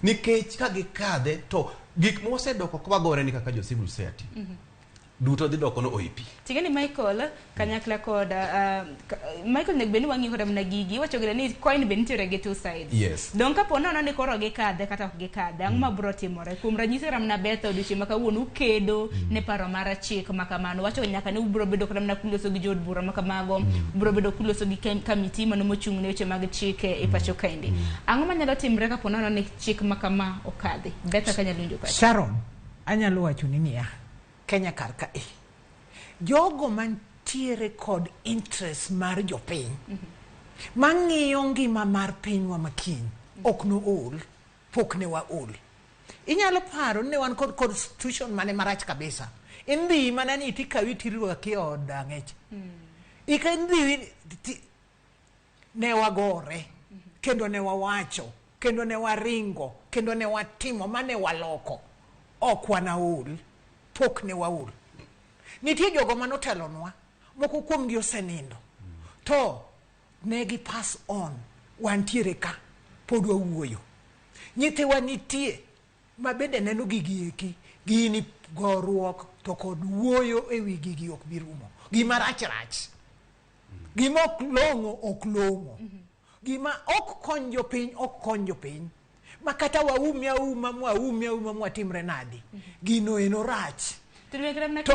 Nikech ka gikadhe to gik mwasedoko ka wagore ni kaka jo civil society duto dhi doko no OEP. Ting'eni Michael kanyakla kod Michael nego bed ni wang'iyo kata mana gigi iwacho gire ni coin be nitiere gi two sides. Yes. Dong kapo nono ni koro gikadhe kata ok gikadhe, ang'o mabiro timore? Kuom ranyisi kata mana Betha odiochieng' ma kawuono ukedo ne paro mar chik ma kamano. Wacho nyaka ni ubiro bedo kata mana kuloso gi jood bura ma kamago, ubiro bedo kuloso gi kamiti mano mochung' ne weche mag chike e pacho kaendi. Ang'o manyalo timre kapo nono ni chik ma kama okadhi? Betha kanyalo winjo pachi. Sharon, anyalo wacho ni niya, Kenya kar ka e. Jogo mantiere kod interest mar jopiny, mang'iyo ngima mar pinywa makiny, ok nool, pok ne waol. Inyalo paro ni ne wan kod constitution mane marach kabisa. Indhi mana ni tikawi tirwaki e od ang'ech. Ika indhi ti, ne wagore, kendo ne wawacho, kendo ne waringo, kendo ne watimo, mane waloko. Ok wanaol, pok ne waol. Nitie jogo manotelonwa, moko kuomgi osenindo. To ne gi pass on, wantiere ka, pod wawuoyo. Nyithiwa nitie ma bende neno gigi eki, gini goruok to kod wuoyo e wi gigi ok bi rumo. Gima rach rach. Gima ok long'o ok long'o. Gima ok kony jopiny ok kony jopiny. Ma kata waumi auma mwaumi auma mwatimre nadi. Gino eno rach. To dwe kata mana To